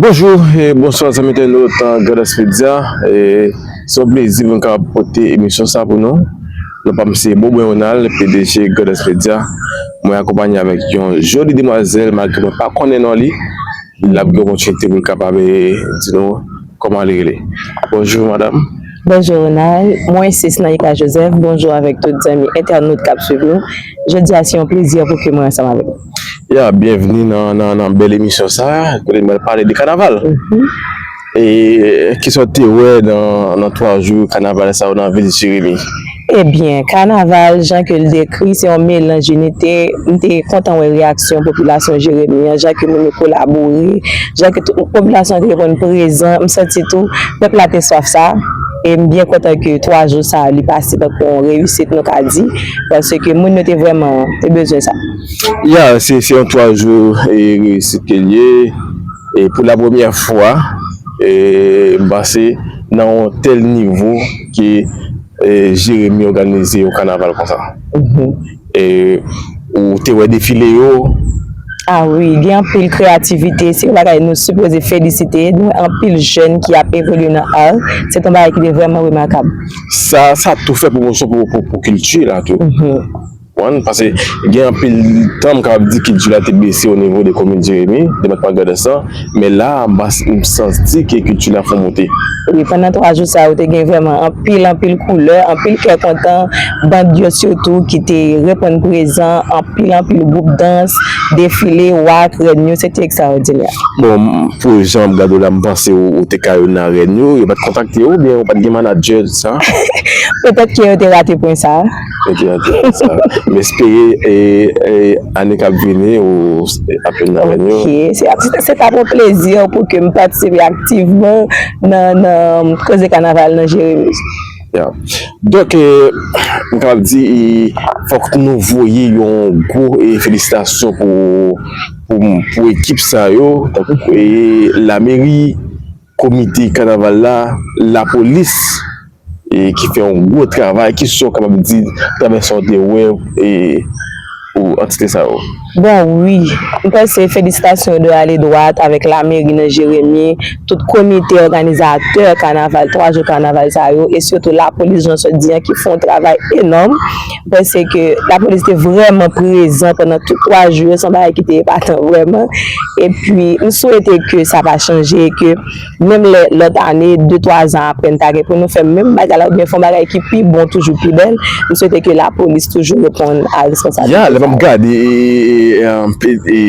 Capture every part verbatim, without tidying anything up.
Bonjou e bonswa zanmi entènot Grandans Media. E se yon plezi pou m kapab pote emisyon sa pou nou. Non pa m se Bobo Ronald, P D G Grandans Media. Mwen akonpanye avèk yon joli demwazèl, malgre mwen pa konnen non li. L ap gen opòtinite pou l kapab e, di nou kòman li rele. Bonjou madanm. Bonjou Ronald, mwen se Snaïka Joseph. Bonjou avèk tout zanmi entènot k ap swiv nou. Jodi a se yon plezi pou ke mwen ansanm avèk nou. Ya, byenvni nan, nan, nan bèl emisyon sa a, kote n pral pale de kanaval. E kisa w te wè nan, nan twa jou kanaval sa yo nan vil Jeremi? Ebyen, kanaval, jan ke l dekri, se yon melanj inite. M te kontan wè reyaksyon popilasyon Jeremi an, jan ke moun yo kolabore, jan ke tout popilasyon an te reponn prezan. M santi tou, pèp la te swaf sa. E m byen kontan ke twa jou sa a, li pase tankou yon reyisit, nou ka di, paske moun yo te vrèman te bezwen sa. Ya, se, se yon twa jou e reyisit ke l ye. E pou la premyè fwa, e, m panse nan yon tèl nivo ke, e, Jeremi òganize yon kanaval konsa. E ou te wè defile yo? A wi, gen anpil kreyativite, se yon bagay nou sipoze felisite. Nou wè anpil jèn ki ap evolye nan ar, se t yon bagay ki te vrèman remakab. Sa, sa tou fè pwomosyon pou, pou, pou kilti la tou. Konprann? Paske gen anpil tan m kapab di kilti la te bese o nivo de komin Jeremi, depatman Grandans lan, men la a, m pa, m santi ke kilti la fè monte. Wi, pandan twa jou sa yo, te gen vrèman anpil, anpil koulè, anpil kè kontan, band yo sitou ki te reponn prezan, anpil, anpil gwoup dans, defile, wak, rèn yo, se te ekstraòdinè. Bon, pou jan m ap gade w la, m panse ou, ou te ka youn nan rèn yo, yo pa t kontakte w, oubyen ou pa t gen manadjè, tout sa? Petèt ke yo te rate pwen sa a. Yo te rate pwen sa a. M espere, e, e, ane k ap vini, ou ap youn nan rèn yo. Ok, se, se, se t ap yon plezi pou ke m patisipe aktivman nan, nan koze kanaval nan Jeremi. Ya. Donk, e, m kapab di, e, fòk nou voye yon gwo, e, felisitasyon pou, pou, pou ekip sa yo, tankou, e, lameri, komite kanaval la, lapolis, e, ki fè yon gwo travay, kisa w kapab di, atravè sa w te wè, e, pou antite sa yo? Bon, wi. M panse felisitasyon de ale dwat avèk lameri nan Jeremi, tout komite òganizatè kanaval, twa jou kanaval sa yo, e sitou lapolis, jan sot di an, ki fè yon travay enòm. M panse ke lapolis te vrèman prezan pandan tout twa jou yo, se yon bagay ki te epatan vrèman. Epi, m swete ke sa pa chanje, ke menm lè lòt ane, de, twa zan apre, n ta gen pou nou fè menm bagay la, oubyen fè yon bagay ki pi bon, toujou pi bèl, m swete ke lapolis toujou reponn a responsablite sa yo. Ya, lè m ap gade, e, e, e, e,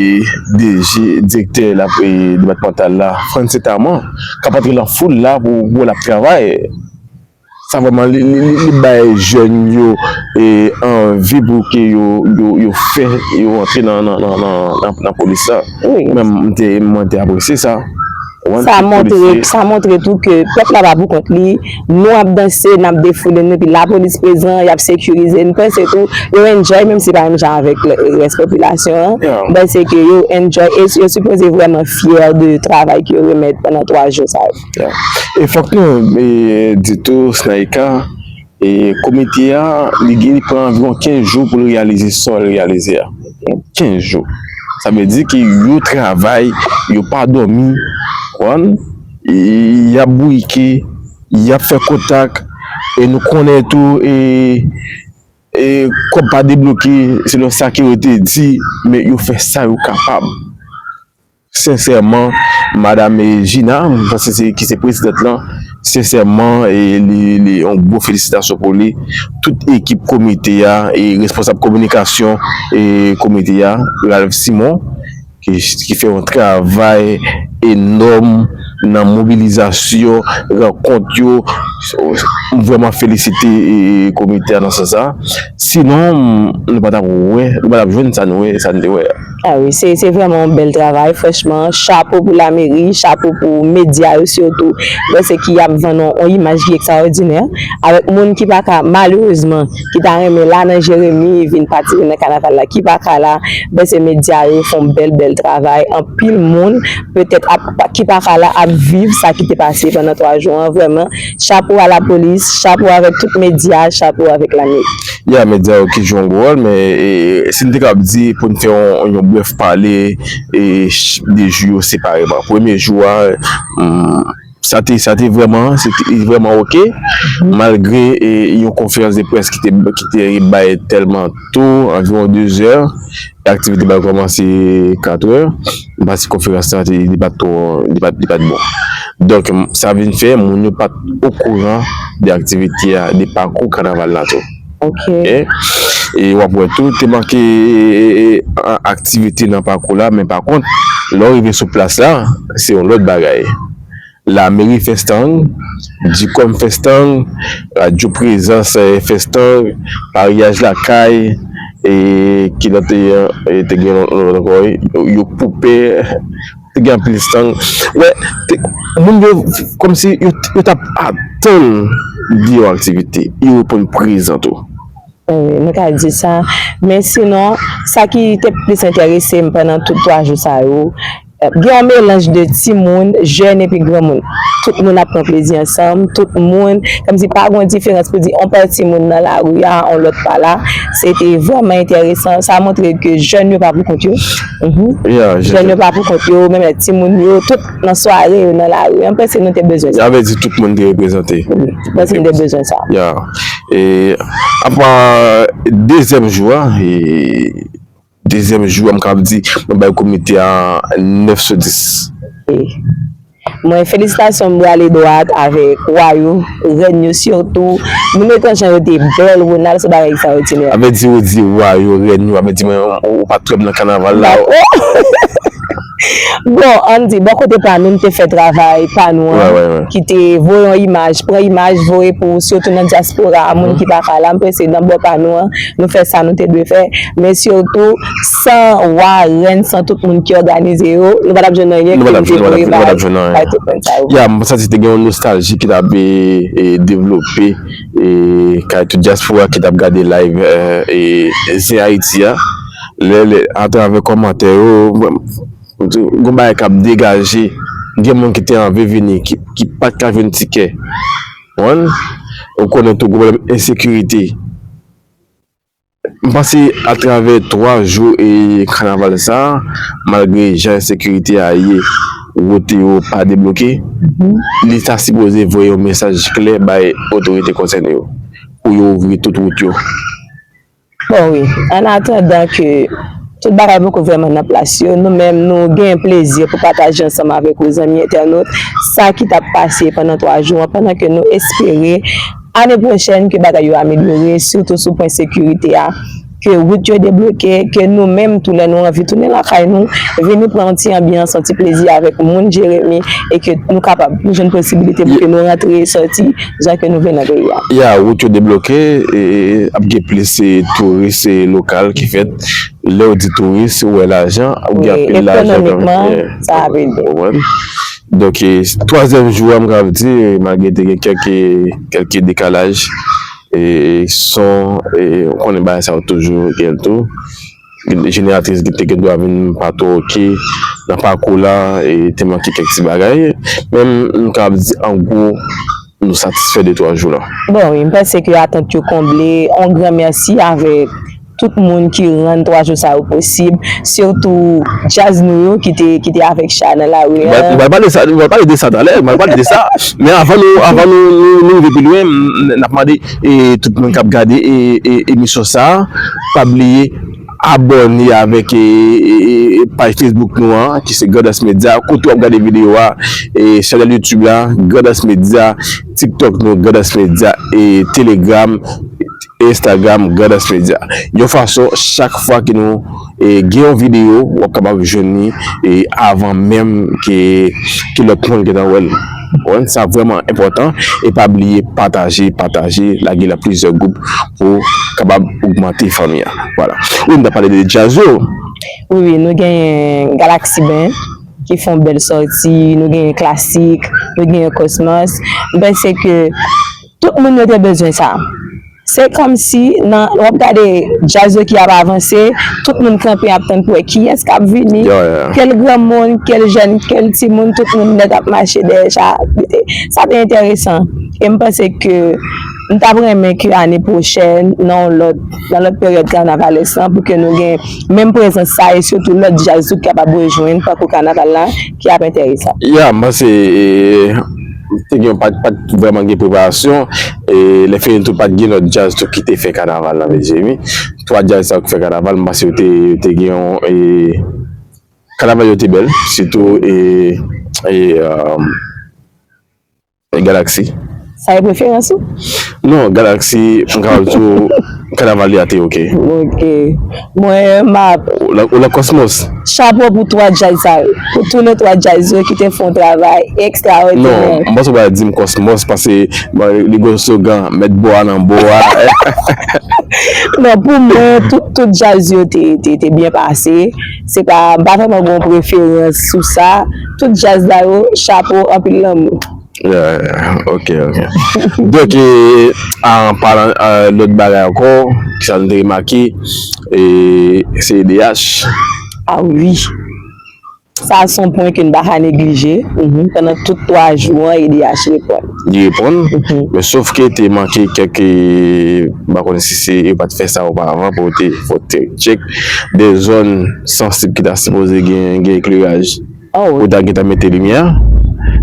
D G, direktè la, e, depatmantal la, Francis Armand, k ap antre nan foul la pou, pou l ap travay. Sa vrèman, li, li, li, li bay jèn yo, e, anvi pou ke yo, yo, yo fè, yo antre nan, nan, nan, nan, nan, nan polis la. Wi. Mwen, m te, mwen te apresye sa. Ou konprann? Sa montre, sa montre tou ke pèp la pa pou kont li. Nou ap danse, n ap defoule nou, epi lapolis prezan, y ap sekirize. M panse tou, yo enjoy, menm si pa menm jan avèk lè, rès popilasyon an. Ya. M panse ke yo enjoy, e yo sipoze vrèman fyè de travay ke yo remèt pandan twa jou sa yo. Ya. E fòk nou, e, di tou, Snaïka, e, komite a, li gen, li pran anviwon kenz jou pou l reyalize sa l reyalize a. Kenz jou. Sa vle di ke yo travay, yo pa dòmi, konprann? E, y ap bouyike, y ap fè kontak, e nou konnen tou, e, e kòb pa debloke, selon sa ke yo te di, men yo fè sa yo kapab. Sensèman, madanm, e, Gina, m panse se, ki se prezidant lan, sensèman, e, li, li, yon gwo felisitasyon pou li. Tout ekip komite a, e, responsab kominikasyon, e, komite a, Ralph Simon, ki, ki fè yon travay enòm nan mobilizasyon, rankont yo. M vrèman felisite, e, komite a nan sans sa. Sinon, nou pa t ap wè, nou pa t ap jwenn sa nou wè, sa n te wè a. A wi, se, se vrèman yon bèl travay, franchman. Chapo pou lameri, chapo pou medya yo sitou. Paske y ap vann yon, yon imaj ki ekstraòdinè, avèk moun ki pa ka, malerezman, ki ta renmen la nan Jeremi, vin patisipe nan kanaval la, ki pa ka la, paske medya yo fè yon bèl, bèl travay. Anpil moun, petèt, ap, ki pa ka la, ap viv sa ki te pase pandan twa jou an. Vrèman, chapo Chapo a lapolis, chapo avèk tout medya, chapo avèk lame. Ya, medya yo ki jwe yon gwo wòl, men e, si n te kab di pou n fè yon, yon brèf pale e, de jou yo separeman. Premye jou a, hmm, sa te, sa te vrèman, se te vrèman oke, malgre e, yon konferans de près ki te, ki te bay tèlman to, anviwon de zè, e aktivite ba yo kòmanse kat è, m panse konferans lan te, li pa t twò, li pa t, li pa t bon. Donk, m- sa vin fè moun yo pa t okouran de aktivite a, de pakou kanaval la tou. Ok. E, e w ap wè tou, te manke e, e, e, a- aktivite nan pakou la, men pa kont, lè w rive sou plas la, se yon lòt bagay. Lameri fè estang, Dicom fè estang, Radyo Prezans eh, fè estang, Paryaj Lakay, e ki lòt te, eh, te gen lòt ankò, wi, yo, yo poupe, te gen anpil estang. Wè, te, moun yo, kòmsi yo, yo t ap atann de yon aktivite, yo reponn prezan tou. Wi, nou ka di sa. Men sinon, sa ki te plis enterese m pandan tout twa jou sa yo, gen yon melanj de timoun, jèn epi granmoun. Tout moun ap pran plezi ansanm, tout moun, kòmsi pa gen yon diferans pou di yon pati moun nan lari a, yon lòt pa la. Se te vrèman enteresan. Sa montre ke jèn yo pa pou kont yo. Mhm. Ya, je- Jèn yo pa pou kont yo, menm lè timoun yo, tout nan sware yo, nan lari. Mwen panse nou te bezwen sa. Sa vle di tout moun te reprezante. Mwen panse nou te bezwen sa. Ya. E apa dezyèm jou a, e dezyèm jou a, m kapab di, mwen bay komite a nèf sou dis. Mwen felisitasyon m prale dwat avèk wa yo, rèn yo sitou. Moun yo tan jan yo te bèl, Ronald, se bagay ekstraòdinè. Avè di ou di wa yo, rèn yo, avè di mwen, ou pa t wè m nan kanaval la. Dakò. Bon, ann di, bò kote pa nou, n te fè travay pa nou an, Wè, wè, wè. Ki te voye yon imaj, pran imaj, voye pou sitou nan dyaspora a, moun ki pa ka la, m panse nan bò pa nou an, nou fè sa nou te dwe fè, men sitou san wa, rèn, san tout moun ki òganize yo, nou pa t ap jwenn anyen Nou pa t ap ke nou te jwenn, voye nou pa t ap bay, jwenn anyen. Bay tout moun sa yo. Ya, m santi te gen yon nostalji ki t ap e, e, devlope e, kay tout dyaspora ki t ap gade live e, e, Zen Ayiti a. Lè, lè, atravè kòmantè yo, mwen, gon bagay k ap degaje, gen moun ki te anvi vini, ki, ki pa t ka jwenn tikè. Konprann? Ou konnen tou gon pwoblèm ensekirite. M panse atravè twa jou e kanaval sa, malgre jan ensekirite a ye, wout yo pa debloke, li ta sipoze voye yon mesaj klè bay otorite konsène yo pou yo ouvri tout wout yo. Bon wi, an atandan ke tout bagay poko vrèman nan plas yo, nou menm nou gen plezi pou pataje ansanm avèk ou zanmi entènot sa ki t ap pase pandan twa jou an, pandan ke nou espere ane pwochèn ke bagay yo amelyore, sitou sou pwen sekirite a, ke wout yo debloke, ke nou menm tou lè nou anvi tounen lakay nou, vini pran yon ti anbyans, yon ti plezi avèk moun Jeremi e ke nou kapab nou jwenn posibilite pou ke nou rantre e sòti jan ke nou vle nan peyi a. Ya, wout yo debloke, e, ap gen plis e, touris e, lokal ki fèt. Lè w di touris, ou wè lajan, ou gen Wi, anpil lajan. Ekonomikman, sa ap ede. Konprann? Donk, e, twazyèm jou a, m kapab di, e, malgre te gen kèk, kèk dekalaj, e, son, e, ou konnen bagay sa yo toujou gen l tou. Jeneratris ki te gen dwa vin pa twò oke nan pakou la, e, te manke kèk ti bagay. Men, m kapab di, an gwo, nou satisfè de twa jou la. Bon, wi, m panse ke atant yo konble. On gran mèsi avèk tout moun ki rann twa jou sa yo posib, sitou djaz nou yo ki te, ki te avèk Cha nan lari Nou pral an. nou pral pale sa, nou pral pale de sa talè, nou pral pale de sa. Men avan nou, avan nou, nou, nou rive pi lwen, m- n ap mande e, tout moun k ap gade e, e, emisyon sa a, pa bliye abòne avèk e, e, e, paj Facebook nou an, ki se Grandans Media, kote w ap gade videyo a, e chanèl YouTube la, Grandans Media, TikTok nou, Grandans Media, e Telegram, Instagram, Grandans Media. Yon fason, chak fwa ke nou e, gen yon videyo, w ap kapab jwenn li e, avan menm ke, ke lòt moun gentan wè l. Ou konprann? Sa vrèman enpòtan. E pa bliye pataje, pataje, lage l a plizyè gwoup pou kapab ogmante fanmi an. Vwala. Wi, m t ap pale de djaz yo. Wi, wi, nou genyen Galaxy Band ki fè yon bèl sòti, nou genyen Klasik, nou genyen Cosmos. M panse ke tout moun yo te bezwen sa. Se kòmsi nan, w ap gade djaz yo ki ap avanse, tout moun kanpe ap tann pou wè kiyès k ap vini, kèl granmoun, kèl jèn, kèl timoun, tout moun nèt ap mache dèyè cha. Sa te enteresan. E m panse ke m t ap renmen ke ane pwochèn, nan yon lòt, nan lòt peryòd kanavalès lan, pou ke nou gen menm prezans sa, e sitou lòt djaz tou ki kapab rejwenn pakou kanaval la, ki ap enteresan. Ya, m panse, e, te gen, pa t, pa t vrèman gen preparasyon, e lè fini tou, pa t gen lòt djaz tou ki te fè kanaval nan Vil Jeremi. Twa djaz sa yo ki fè kanaval, m panse yo te, yo te gen yon, e, kanaval yo te bèl, sitou, e, e, um, e Galaxy. Sa e preferans ou? Non, Galaxy, m kapab di w, kanaval li a te oke. Oke. Mwen, m ap Ou la, ou la Cosmos. Chapo pou twa djaz sa yo. Pou tou le twa djaz yo ki te fè yon travay ekstraòdinè. Non, m panse w pa di m Cosmos, paske, bon, li gen slogan, "Mèt bò a nan bò a." Non, pou mwen, tout, tout djaz yo te, te, te byen pase. Se pa, m pa vrèman gen yon preferans sou sa. Tout djaz la yo, chapo, anpil lanmou. Yeah, yeah, ok, ok. Donk, e, an palan, e, lòt bagay ankò, ki sa nou te remake, e, se E D H. Ah wi. Sa se yon pwen ke n pa ka neglije. Mhm. Pandan tout twa jou an, E D H reponn. Li reponn, mhm, men sof ke te manke kèk, e, m pa konnen si se yo pa t fè sa oparavan pou te, pou te tchèk de zòn sansib ki ta sipoze gen, gen ekleraj. Oh, wi. Pou ta gentan mete limyè.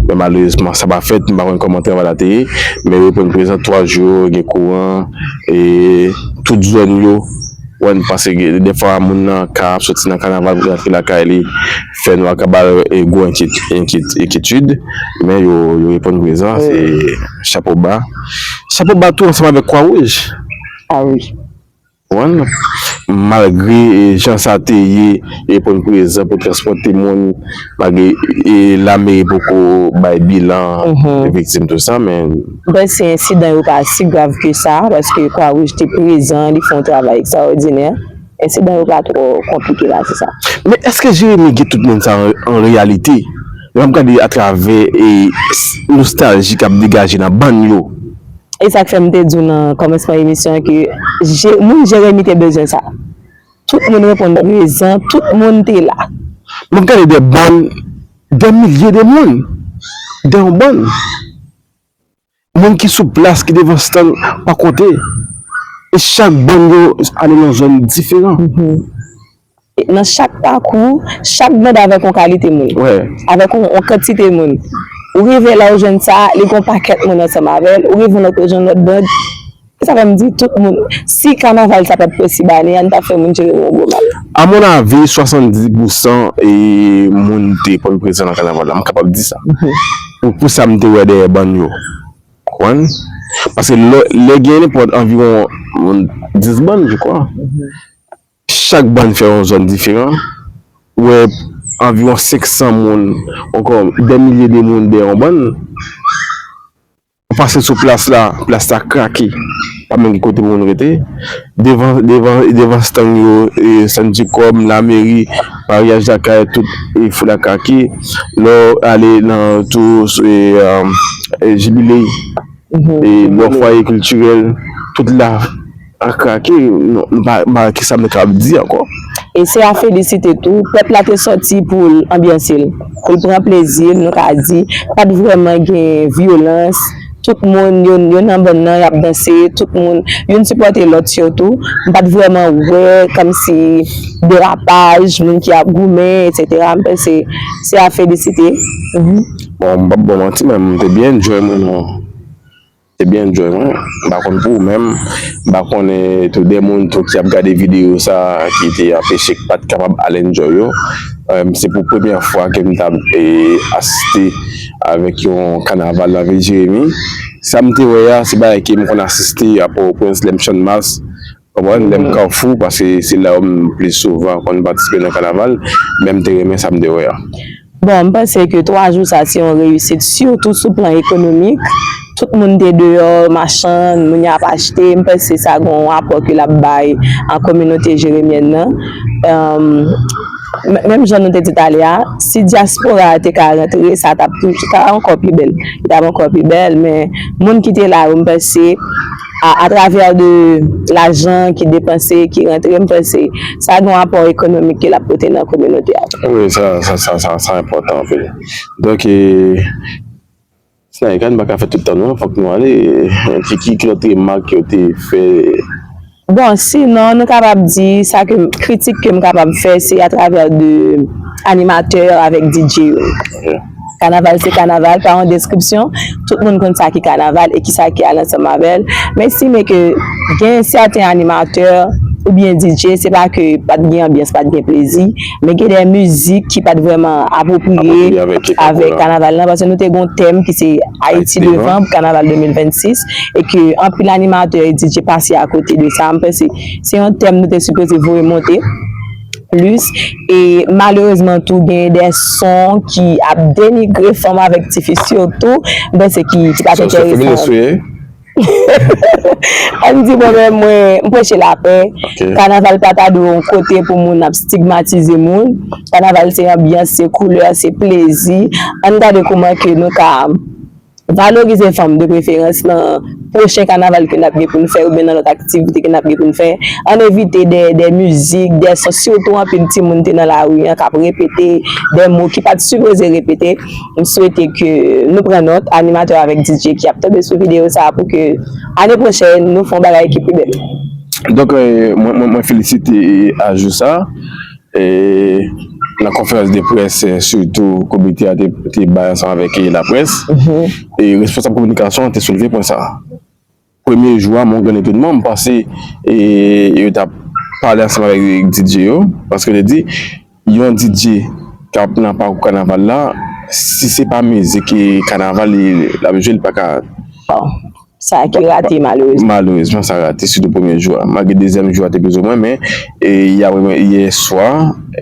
Men malerezman, sa pa fèt. M pa konn kòman travay la te ye. Men yo reponn prezan twa jou, gen kouran, e tout zòn yo. Wè, paske gen, defwa, moun nan ka ap soti nan kanaval pou rantre lakay li, fè nwa ka ba l, e, gwo enkyet-, enkyet-, enkyetid. Men yo, yo reponn prezan, wi, se chapo ba. Chapo ba tou ansanm avèk Kwa Wouj. Ah wi. Konprann? Malgre, e, jan sa te ye, e, pou n prezan, pou transpòte moun, malgre, e, lameri poko bay bilan, mhm, de viktim, tou sa, men. M panse ensidan yo pa si grav ke sa, paske Kwa Wouj te prezan, li fè yon travay ekstraòdinè. Ensidan yo pa twò konplike la, se sa. Men èske Jeremi gen tout moun sa an, an reyalite? Lè m ap gade atravè, e, s-, nostalji k ap degaje nan bann yo. E sa k fè m te di w nan kòmansman emisyon an ke Je-, moun Jeremi te bezwen sa. Tout moun reponn prezan, tout moun te la. M ap gade de bann, de milye de moun, de yon bann. Moun ki sou plas, ki devan stand, pa konte. E chak bann yo ale nan zòn diferan. Mhm. Nan chak pakou, chak band avèk yon kalite moun. Wè. Avèk yon, yon kantite moun. Ou rive la, ou jwenn sa, li gon pakèt moun ansanm avè l. Ou rive yon lòt, ou jwenn lòt band. E sa fè m di, tout moun, si kanaval sa pa t posib ane a, n t ap fè moun Jeremi yon gwo mal. A mon avi, swasanndis pousan e moun te konn prezan nan kanaval la. M kapab di sa. Mhm. Pou, pou sa m te wè dèyè band yo. Konprann? Paske lè, lè gen nenpòt anviwon, moun, dis band, je crois. Mhm. Chak bann fè yon zòn diferan. Ou wè anviwon senk san moun, ankò dè milye de moun dèyè yon bann. Ou pase sou plas la, plas la krake. Pa menm gen kote pou moun rete. Devan, devan, devan stand yo, e, Santikòb, lameri, maryaj lakay, tout, e, foul la krake. Lè w ale nan tou, e, e, e, Jibile, mhm, e, bò fwaye kiltirèl, tout la a krake, nou, nou pa, pa, kisa m ta kapab di ankò? E se a felisite tou, pèp la te sòti pou l anbyanse l, pou l pran plezi l, nou ka di, pa t vrèman gen vyolans, tout moun, yo, yo nan bann nan, y ap danse, tout moun, youn sipòte lòt sitou, m pa t vrèman wè kòmsi derapaj, moun ki ap goumen, etsetera, m panse se a felisite. Mhm. Bon, m p ap ba w manti, men m te byen enjoy mwen, non. Te byen enjoy mwen. M pa konn pou ou, men m pa konnen tou de moun tou ki ap gade videyo sa ki te anpeche, ki pa t kapab al enjoy yo. Em, se pou premyè fwa ke m t ap, e, asiste avèk yon kanaval nan vil Jeremi. Sa m te wè a, se bagay ke m konn asiste a Pòtoprens, lè m Channmas. Konprann? Lè m Kafou, paske se la yo m plis souvan konn patisipe nan kanaval, men m te renmen sa m te wè a. Bon, m panse ke twa jou sa se yon reyisit, sitou sou plan ekonomik. Tout moun te deyò, machann, moun y ap achte. M panse sa gen yon apò ke l ap bay a kominote jeremyèn nan. Em, m-, menm jan nou te di talè a, si dyaspora a te ka rantre, sa t ap toujou, ta ankò pi bèl. Li t ap ankò pi bèl, men moun ki te la yo, m panse, a, atravè de lajan ki depanse, ki rantre, m panse sa gen yon apò ekonomik ke l ap pote nan kominote a. Wi, sa, sa, sa, sa, sa enpòtan anpil. Donk, e, Snaika, nou pa ka fè tout tan nou an, fòk nou ale. Ki, ki, ki lòt remak ke w te fè? Bon, sinon, nou kapab di sa ke m, kritik ke m kapab fè, se atravè de animatè avèk D J yo. Kanaval se kanaval, pa yon deskripsyon, tout moun konn sa ki kanaval e ki sa ki al ansanm avè l. M estime ke gen sèten animatè oubyen D J, se pa ke pa t gen anbyans, pa t gen plezi, men gen de mizik ki pa t vrèman apwopriye avèk kanaval lan, paske nou te gen yon tèm ki se Ayiti devan pou kanaval de mil vennsis, e ke anpil animatè e D J pase akote de sa. M panse se yon tèm nou te sipoze voye monte plis, e malerezman tou gen de son ki ap denigre fanm avèk tifi sitou, m panse ki, ki pa t enteresan. Ann di mwen menm, mwen, m preche lapè. Kanaval pa ta dwe yon kote pou moun ap stigmatize moun. Kanaval se anbyans, se koulè, se plezi. Ann gade kouman ke nou ka valorize fanm de preferans nan pwochen kanaval ke n ap gen pou n fè oubyen nan lòt aktivite ke n ap gen pou n fè. Ann evite de, de mizik, de son, sitou anpil timoun te nan lari an k ap repete de mo ki pa t sipoze repete. M swete ke nou pran nòt, animatè avèk D J ki ap tonbe sou videyo sa a, pou ke ane pwochèn nou fè yon bagay ki pi bèl. Donk, mwen, mwen, mwen felisite Ajou sa. E, nan konferans de près, sitou komite a te, te bay ansanm avèk laprès, e responsab kominikasyon an te soulve pwen sa a. Premye jou a, mwen gen etonnman, m panse e, yo t ap pale ansanm avèk D J yo, paske yo te di, yon D J k ap nan pakou kanaval la, si se pa mizik e kanaval li, l ap jwe, li pa ka. Sa ki rate, malerezman. Malerezman, sa rate, sitou premye jou a. Malgre dezyèm jou a te plizoumwen, men e, yè swa,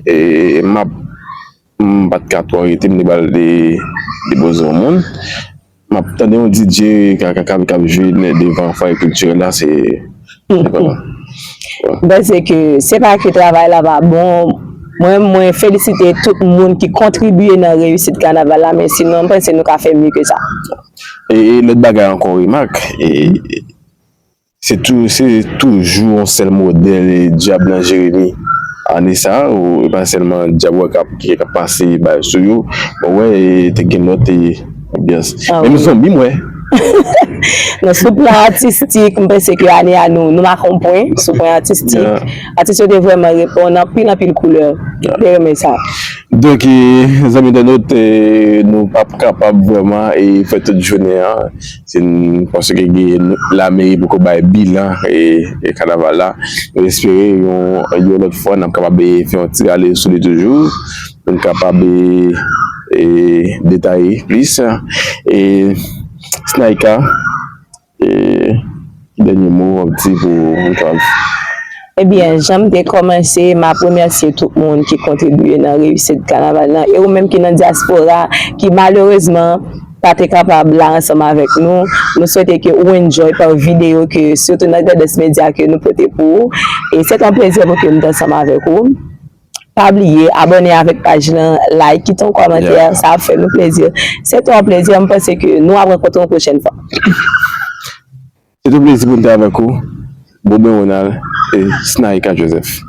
e, m ap, m pa t ka twò rete, m te pral de, depoze yon moun. M ap tande yon D J k ap jwe devan fwaye kiltirèl la, se. M panse ke se pa ke travay la pa bon. Mwen, mwen felisite tout moun ki kontribye nan reyisit kanaval la, men sinon, m panse nou ka fè mye ke sa. E, e lòt bagay ankò, remak, e, se tou, se toujou yon sèl modèl, e, dyab nan Jeremi. Ane sa a, ou, e pa sèlman dyab wè k ap, ki ap pase bay sou yo, mwen wè, e, te gen lòt, e, anbyans. Menm zonbi, m wè. Non, sou plan atistik, m panse ke ane a nou, nou make yon pwen, sou plan atistik. Atis yo te vrèman reponn anpil, anpil koulè. M te renmen sa. Donk, e, zanmi entènot, e, nou p ap kapab vrèman, e, fè tout jounen an. Se n-, paske gen lameri poko bay bilan, e, e kanaval la. Nou espere yon, yon lòt fwa, n ap kapab, e, fè yon ti rale sou li toujou. Pou n kapab, e, e, detaye plis. E, Snaika, e, ki dènye mo w ap di pou, pou n kapab. Ebyen, jan m te kòmanse, m ap remèsye tout moun ki kontribye nan reyisit kanaval la. E ou menm ki nan dyaspora, ki malerezman pa te kapab la ansanm avèk nou, nou swete ke ou enjoy pa videyo ke, sitou nan Tandans Media ke nou pote pou ou. E se te yon plezi pou ke m te ansanm avèk ou. Pa bliye abòne avèk paj lan, like, kite yon kòmantè, sa ap fè nou plezi. Se te yon plezi, m panse ke nou ap rankontre yon pwochèn fwa. Se te yon plezi pou n te avèk ou, Boben Ronald e Snaika Joseph.